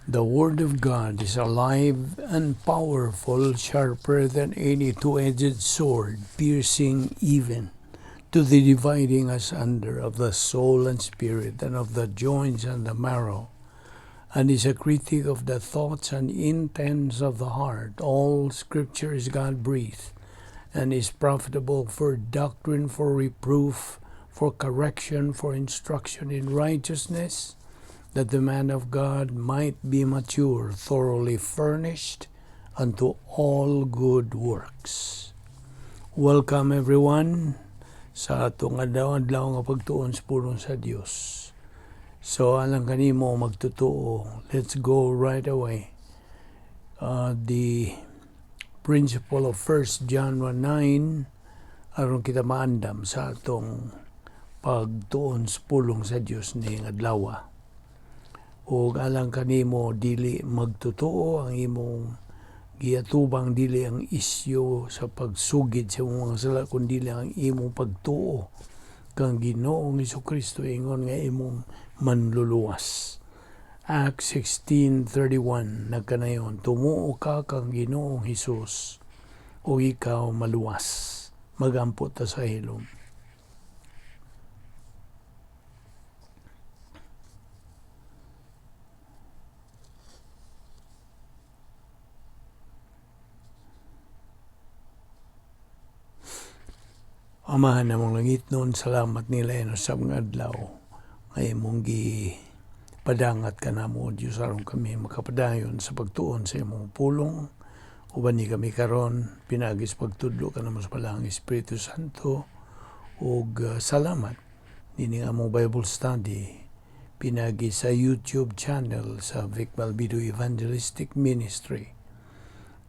The Word of God is alive and powerful, sharper than any two-edged sword, piercing even to the dividing asunder of the soul and spirit, and of the joints and the marrow, and is a critic of the thoughts and intents of the heart. All Scripture is God-breathed, and is profitable for doctrine, for reproof, for correction, for instruction in righteousness, that the man of God might be mature, thoroughly furnished unto all good works. Welcome, everyone, sa atong adlaw-adlaw nga pagtuon sa pulong sa Dios. So alang kanimo magtotoo, let's go right away. The principle of 1 John 1:9 aron kita maandam sa atong pagtuon sa pulong sa Dios ning adlaw. O alang kanimo dili magtotoo, ang imong giatubang dili ang isyu sa pagsugid sa imong mga sala kundi ang imong pagtuo kang Ginoong Kristo ingon nga imong manluluwas. Acts 16:31 nagkanayon, "Tumuo ka kang Ginoong Hesus o ikaw maluwas." Magampo ta sa hilom. Amahan namong langitnon, salamat nila sa mga adlaw nga imong gi padangat ka namo, Diyos, aron kami makapadayon sa pagtuon sa imong pulong. Uban ni kami karon pinaagi sa pagtudlo ka namo sa Balaang Espiritu Santo ug salamat nining among Bible study pinagi sa YouTube channel sa Vic Balbido Evangelistic Ministry.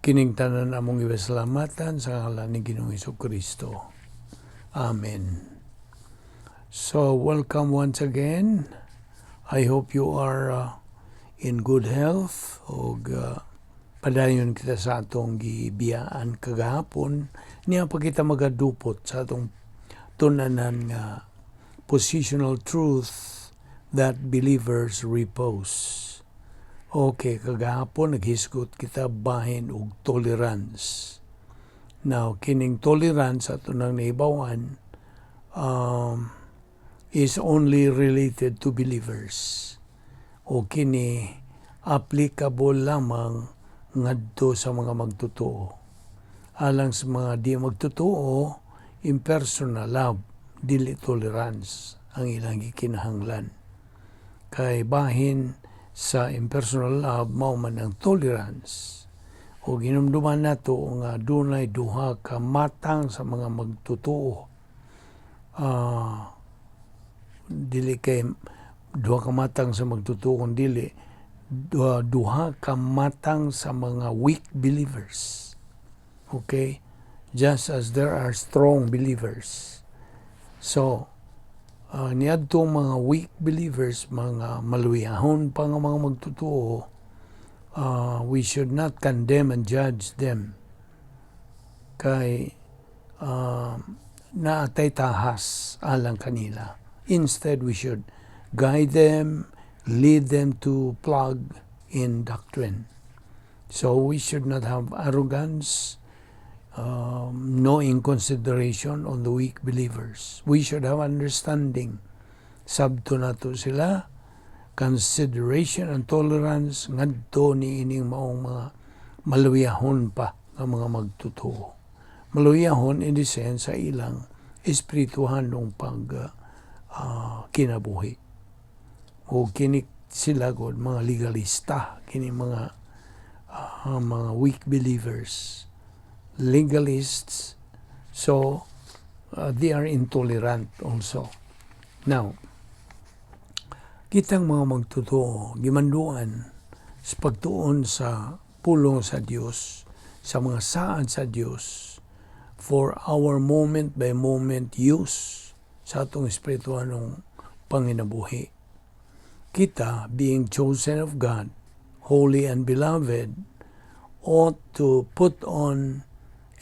Kining tanan among ipasalamatan sa ngalan ni Ginoong Kristo. Amen. So, welcome once again. I hope you are in good health ug padayon kita sa atong gibiyaan kagahapon niya pa kita magadupot sa atong tunanan nga positional truth that believers repose. Okay, kagahapon naghisgot kita bahin og tolerance. Now, kining tolerance ato nang naibawan is only related to believers. O kini applicable lamang ngadto sa mga magtotoo. Alang sa mga di magtotoo, impersonal love, dili tolerance ang ilang gikinahanglan. Kay bahin sa impersonal love mao man ang tolerance. O ginumduman nato nga dunay duha ka matang sa mga magtotoo. Dili kay duha ka matang sa magtotoo kun dili duha ka matang sa mga weak believers. Okay? Just as there are strong believers. So, niadtong mga weak believers, mga maluyahon pa nga mga magtotoo, we should not condemn and judge them. Kay naatay tahas alang kanila. Instead, we should guide them, lead them to plug in doctrine. So we should not have arrogance, no inconsideration on the weak believers. We should have understanding. Sabto nato sila, consideration and tolerance ngadto ni ining maong mga maluyahon pa nga mga magtotoo. Maluyahon in the sense sa ilang espirituhanong pag kinabuhi. O kini sila god mga legalista, kini mga weak believers, legalists, so they are intolerant also. Now, kitang mga magtotoo, gimanduan sa pagtuon sa pulong sa Dios, sa mga saad sa Dios, for our moment by moment use sa atong espirituanong panginabuhi. Kita, being chosen of God, holy and beloved, ought to put on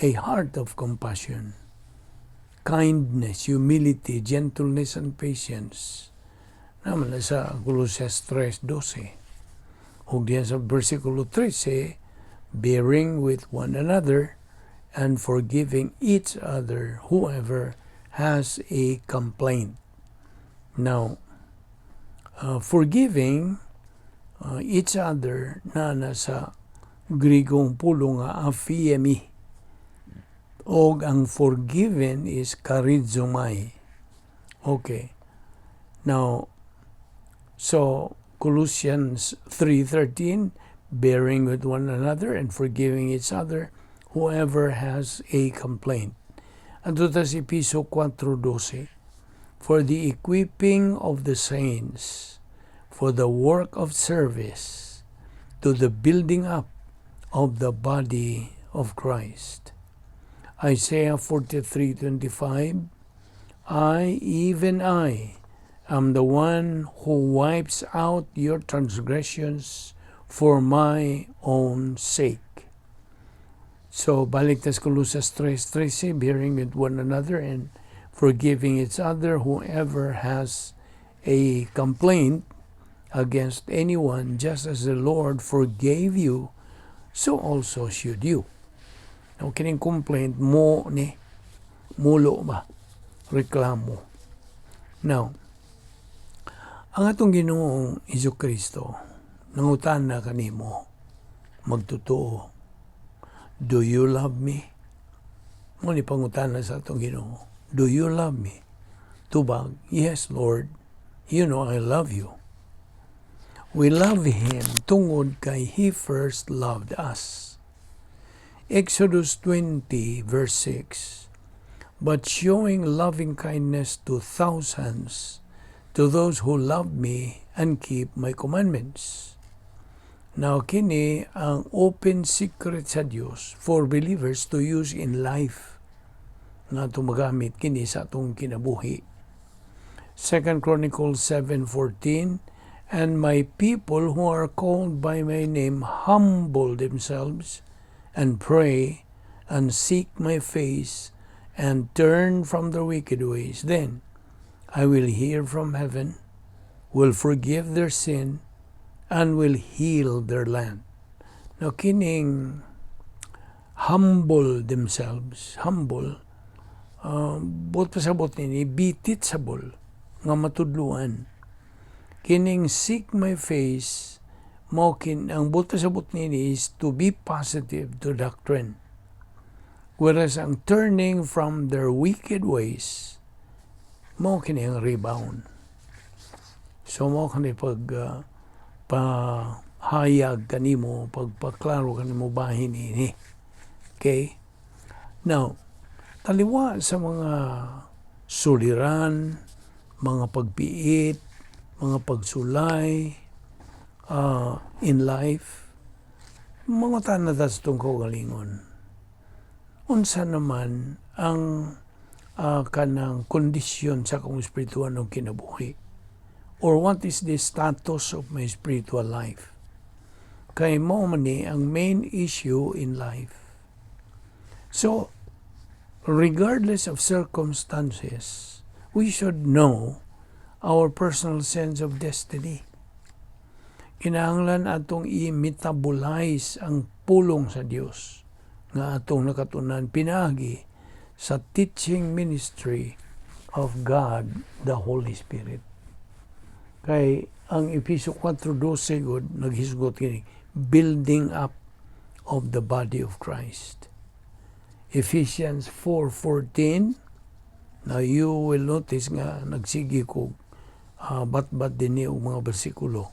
a heart of compassion, kindness, humility, gentleness, and patience. Naman na sa Colosas 3:12. Ug diyan sa versikulo 13, bearing with one another and forgiving each other, whoever has a complaint. Now, forgiving each other na sa Grigong pulong nga aphiemi. Og ang forgiven is charizomai. Okay. Now, so Colossians 3:13, bearing with one another and forgiving each other, whoever has a complaint. Adto ta sa Epeso 4:12, for the equipping of the saints, for the work of service, to the building up of the body of Christ. Isaiah 43:25, "I, even I, am the one who wipes out your transgressions for my own sake." So, balik ta sa Colosas 3:13, bearing with one another and forgiving each other, whoever has a complaint against anyone, just as the Lord forgave you, so also should you. Now, kining complaint mo ni, mulo ba? Reklamo. Now, ang atong Ginoong Hesus Kristo, nangutana kanimo, magtotoo, "Do you love me?" Mao ni pangutana sa atong Ginoo. "Do you love me?" Tubag, "Yes, Lord. You know I love you." We love Him tungod kay He first loved us. Exodus 20 verse 6, "But showing loving kindness to thousands, to those who love me and keep my commandments." Now, kini ang open secret sa Dios for believers to use in life nga atong magamit kini sa atong kinabuhi. 2 Chronicles 7:14, "And my people who are called by my name humble themselves and pray and seek my face and turn from their wicked ways, then I will hear from heaven, will forgive their sin, and will heal their land." Now, kining humble themselves, humble, buot pasabot nini, be teachable, nga matudluan. Kining seek my face, mao kin ang buot pasabot nini is to be positive to doctrine. Whereas ang turning from their wicked ways, mao kini ang rebound. So mao kini pag pahayag kanimo, pagpaklaro kanimo bahin ini. Okay? Now, taliwa sa mga suliran, mga pagpiit, mga pagsulay in life, mangutana ta sa atong kaugalingon. Unsa naman ang kanang kondisyon sa akong espiritual ng kinabuhi? Or what is the status of my spiritual life? Kay mao man ni ang main issue in life. So, regardless of circumstances, we should know our personal sense of destiny. Kinahanglan atong i-metabolize ang pulong sa Dios nga atong nakatunan pinaagi sa teaching ministry of God the Holy Spirit. Kay ang Epeso 4:12 gud naghisgot kini building up of the body of Christ. Ephesians 4:14. Now you will notice nga nagsige ko bat-bat din ni og mga bersikulo.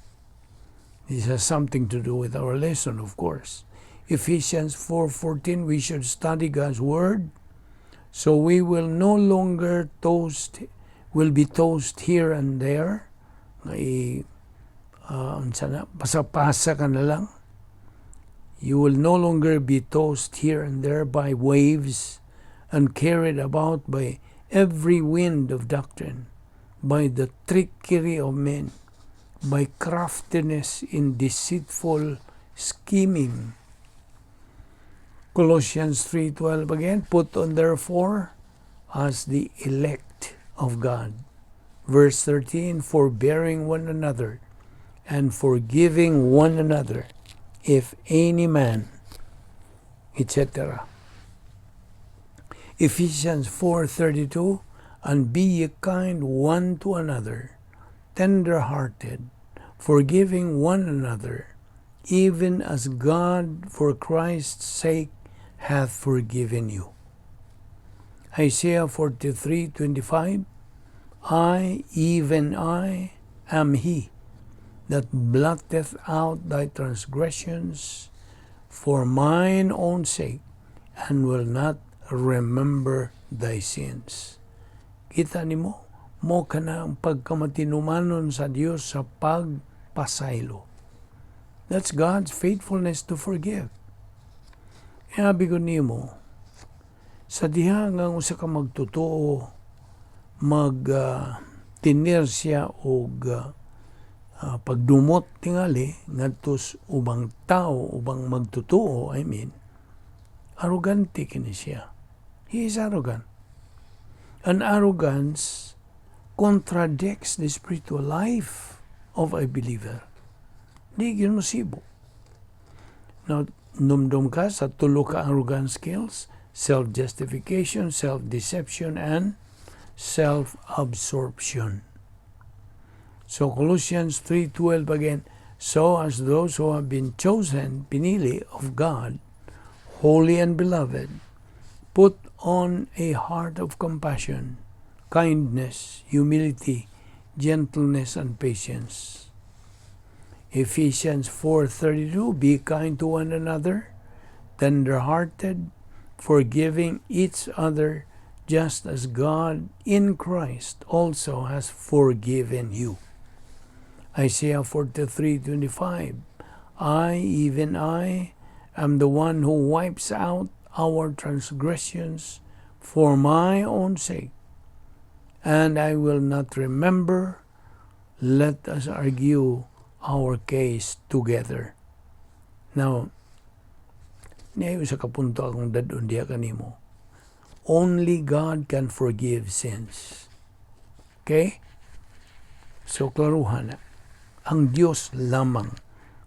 This has something to do with our lesson, of course. Ephesians 4:14, we should study God's word so we will no longer tossed will be tossed here and there, nga i unsa na, pasa-pasa ka na lang. You will no longer be tossed here and there by waves and carried about by every wind of doctrine, by the trickery of men, by craftiness in deceitful scheming. Colossians 3:12 again, "Put on therefore as the elect of God." Verse 13, "Forbearing one another and forgiving one another, if any man, etc. Ephesians 4:32, "And be ye kind one to another, tender-hearted, forgiving one another, even as God for Christ's sake hath forgiven you." Isaiah 43:25, "I, even I, am he that blotteth out thy transgressions for mine own sake, and will not remember thy sins." Kita nimo, mao kana ang pagkamatinumanon sa Dios sa pagpasaylo. That's God's faithfulness to forgive. Abi ko nimo, sa diha nga ang usa ka magtotoo mag tinir siya og pagdumot tingali ngadto sa ubang tao, ubang magtotoo, I mean, arrogante kini siya. He is arrogant. And arrogance contradicts the spiritual life of a believer. Di gyud mosibo. Now, numdum ka sa tulo ka arrogant skills: self-justification, self-deception, and self-absorption. So Colossians 3:12 again, "So as those who have been chosen," pinili, "of God, holy and beloved, put on a heart of compassion, kindness, humility, gentleness, and patience." Ephesians 4:32, "Be kind to one another, tender-hearted, forgiving each other, just as God in Christ also has forgiven you." Isaiah 43:25, "I, even I, am the one who wipes out our transgressions for my own sake, and I will not remember. Let us argue our case together." Now, niya sa kapunto akong dad-on diha kanimo. Only God can forgive sins. Okay? So, klaruhan na. Ang Diyos lamang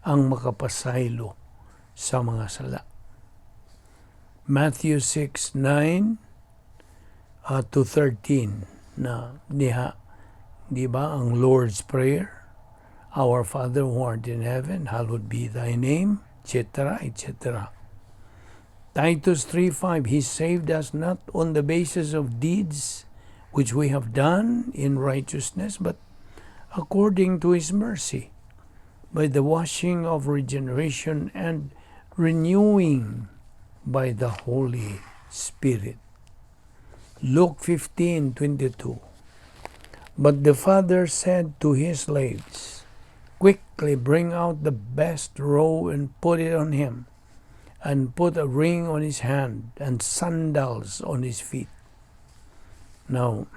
ang makapasaylo sa mga sala. Matthew 6:9 to 13 na diha, di ba, ang Lord's Prayer, "Our Father who art in heaven, hallowed be thy name," etc., etc. Titus 3:5, "He saved us not on the basis of deeds which we have done in righteousness, but according to His mercy, by the washing of regeneration and renewing by the Holy Spirit." Luke 15:22, "But the father said to his slaves, 'Quickly bring out the best robe and put it on him, and put a ring on his hand and sandals on his feet.'" Now,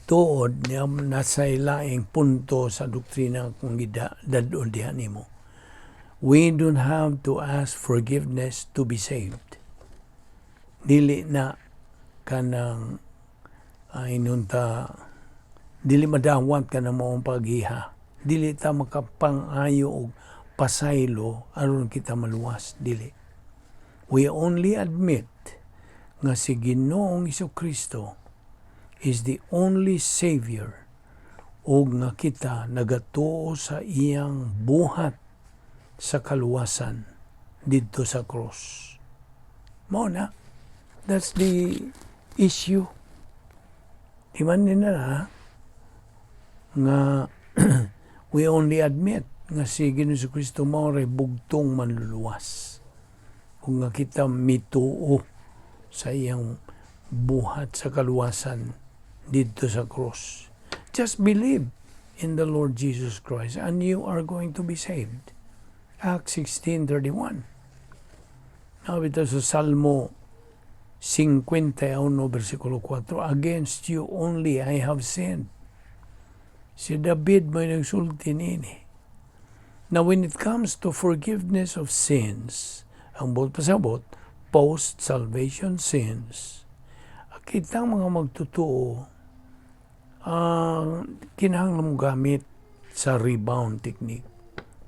tuod niya nasa laing punto sa doktrina kung gidadon diha nimo. We don't have to ask forgiveness to be saved. Dili na kanang ay nunta dili madawat ka na moong paghiha. Dili ta makapangayo og pasaylo aron kita maluwas, dili. We only admit nga si Ginoong Kristo is the only Savior ug nga kita nagatuo sa iyang buhat sa kaluwasan didto sa cross. Mao na. That's the issue. Di man din na nga we only admit nga si Ginoong Kristo mao ray bugtong manluluwas. Kung nga kita mituo sa iyang buhat sa kaluwasan didto sa cross. Just believe in the Lord Jesus Christ and you are going to be saved. Acts 16:31. Now ito sa Salmo 51 versikulo 4, "Against you only I have sinned." Si David may nagsulti nini. Now when it comes to forgiveness of sins, ang buot pasabot, post-salvation sins, kitang mga magtotoo, kinahanglan mo gamit Sa rebound technique.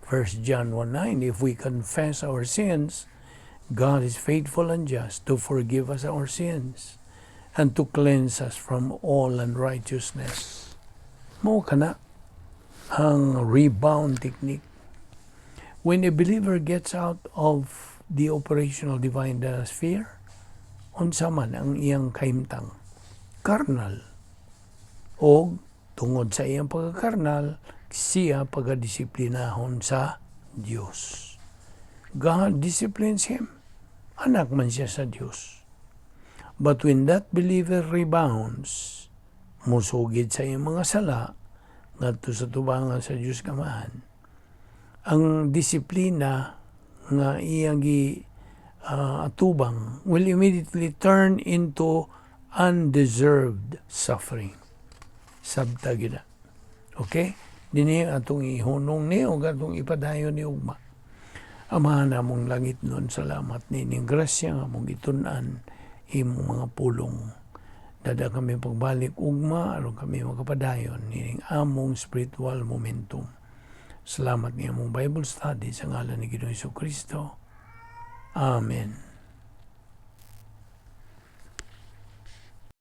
1 John 1:9, "If we confess our sins, God is faithful and just to forgive us our sins and to cleanse us from all unrighteousness." Mao kana ang rebound technique. When a believer gets out of the operational divine sphere, unsa man ang iyang kahimtang? Carnal. O tungod sa iyang pagkakarnal, siya pagadisiplinahon sa Dios. God disciplines him. Anak man siya sa Dios. But when that believer rebounds, musugid sa iyang mga sala, ngadto sa tubangan sa Dios Amahan, ang disiplina nga iyang gi atubang will immediately turn into undeserved suffering. Sabta gyud na. Okay? Dinhi atong ihunong ni o atong ipadayon ni ugma. Amahan namong langitnon, salamat nining grasya nga among gitun-an imong mga pulong. Dad-a kami pagbalik ugma aron kami makapadayon nining among spiritual momentum. Salamat ni among Bible study sa ngalan ni Ginoong Kristo. Amen.